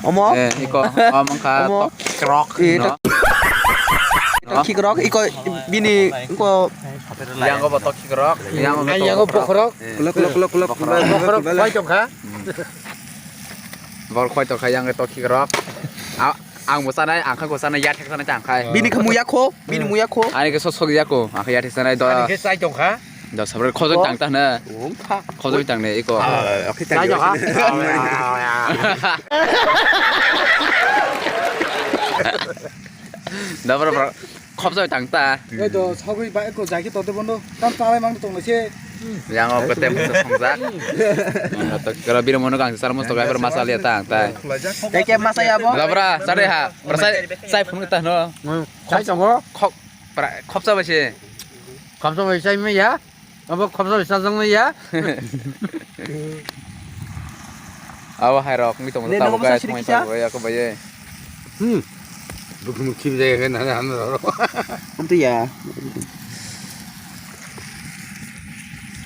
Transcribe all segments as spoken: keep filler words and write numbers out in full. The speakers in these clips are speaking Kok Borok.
Omo? Eh, iko, omo wngkha Omo? Tok Kikrok, Eh, no? Tok, Tok Kikrok, iko bini, iko Yang obo Tok Kikrok, yang obo Yang Tok obo Bokhorok. Bokhorok. Eh. Kulak, kulak, kulak, kulak, Bokhorok. Kulak, kulak, Bokhorok, kulak. Khoi tongkha. Hmm. Bor khoi tongkha yang Tok Kikrok. A-, ang bo sanai, ang kha bo sanai, ya thek sanai tang khai. Bini khamu yakho, bini mu yakho. Ani khe sok sok yakho, ang khe ya thek sanai do. Ani khe chai tongkha. Da sabra khojok tang ta na. Wngkha. Khojok tang ne iko. Ah, oke, tang. Da bro, bro. Khobjok tang ta. Ei do, sagwi ba eko jai khe tode bono. Tam chalai mang tong se. Yang o kotem songjak. Kala biro mono kang sar mos to gai masal ya tang ta. Eke masa ya bo. Da bra, sare ha. Bra sai, sai phun ta no. Sai tongo. Khop, pra, khopsa bai se. Khopsa bai sai me ya. Abo khopsa bai sajang me ya. Abo hai rok mi tong Ne, ta nongo bai sa sini thong kisa? Ta ya ko bai. Hmm. Bukhum khib jai khe na na ro. Antu ya.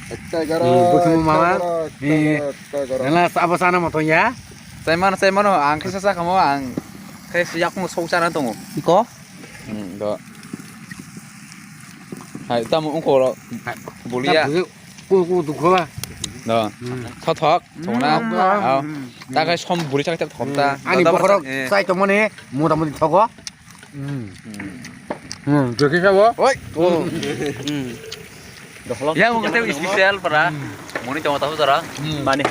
Ekta garo, Hmm, bukhum ekta mama. Garo, ekta Eh. Garo, ekta garo. Nala abo sana mo to ya. Sai mano, sai mano, ang khe sa sa kamo, ang khe si yak mo sok sana tongo. Iko? Hmm, do. Hai, tamo ungkolo. Hai. Bulia. Ku, ku, tu khola. Do. Hmm. Thothok, thongna. Hmm. Ao. Hmm. Ta khai som buri chak chak thom ta. Hmm. Ani Do, do, bokhorok eh. Sai tongmani, mota moti thogo. Hmm. Hmm. Hmm, jeki sabo. Oi. Oh. Hmm. Ya, mo kate special para. Hmm. Moni tong ta jara. Hmm. Mani.